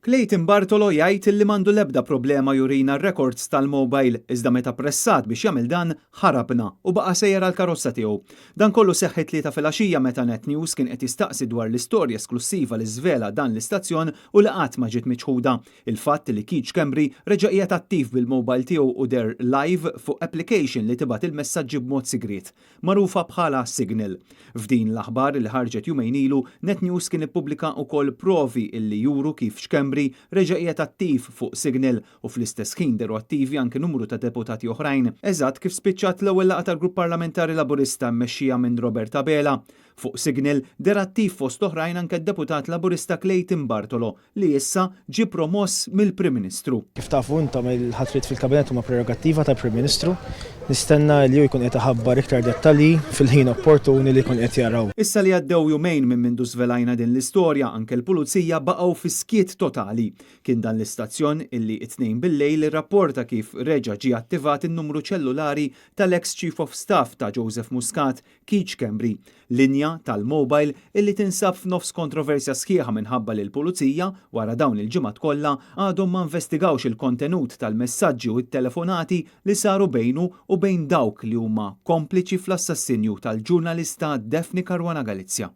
Clayton Bartolo jgħid li m'għandu l-ebda problema jurina r-records tal-mobile, iżda meta pressat biex jagħmel dan, ħarabna u baqa' sejjer għall-karozza tiegħu. Dan kollu seħħ it-Tlieta filgħaxija meta Net News kien qed jistaqsi dwar l-istorja esklussiva li żvela dan l-istazzjon u li qatt ma ġiet miċħuda. Il-fatt li Keith Schembri reġa' qiegħed attiv bil-mobile tiegħu u deher live fuq application li tibgħat il-messaġġi b'mod sigriet, magħrufa bħala Signal. F'din l-aħbar li ħarġet jumejn ilu, Net News kien ippubblika wkoll provi illi juru kif Schembri reġa' qiegħed attiv fuq Signal u fl-istess ħin dehru attivi anke numru ta' deputati oħrajn. Eżatt kif spiċċat l-ewwel laqgħa tal-Grupp Parlamentari Laburista mmexxija minn Robert Abela. Fuq Signal deher attiv fost oħrajn anke d-deputat Laburista Clayton Bartolo li issa ġie promoss mill-Prim Ministru. Kif tafu intom, il-ħatriet fil-kabinet huma prerogattiva tal-Prim Ministru. Nistenna li hu jkun qed iħabbar iktar dettalji fil-ħin opportuni li jkun qed jaraw. Issa li għaddew jumejn minn mindu żvelajna din l-istorja, anke l-pulizija baqgħu fi skiet totali. Kien dan l-istazzjon illi it-Tnejn bil-lejl irrapporta kif reġa' ġie attivat in-numru ċellulari tal-ex Chief of Staff ta' Joseph Muscat, Keith Schembri, linja tal-mobile illi tinsab f'nofs kontroversja sħiħa minħabba li l-pulizija wara dawn il-ġimgħat kollha għadhom ma investigawx il-kontenut tal-messaġġi u t-telefonati li saru bejnu u bejn dawk li huma kompliċi fl-assassinju tal-ġurnalista Daphne Caruana Galizia.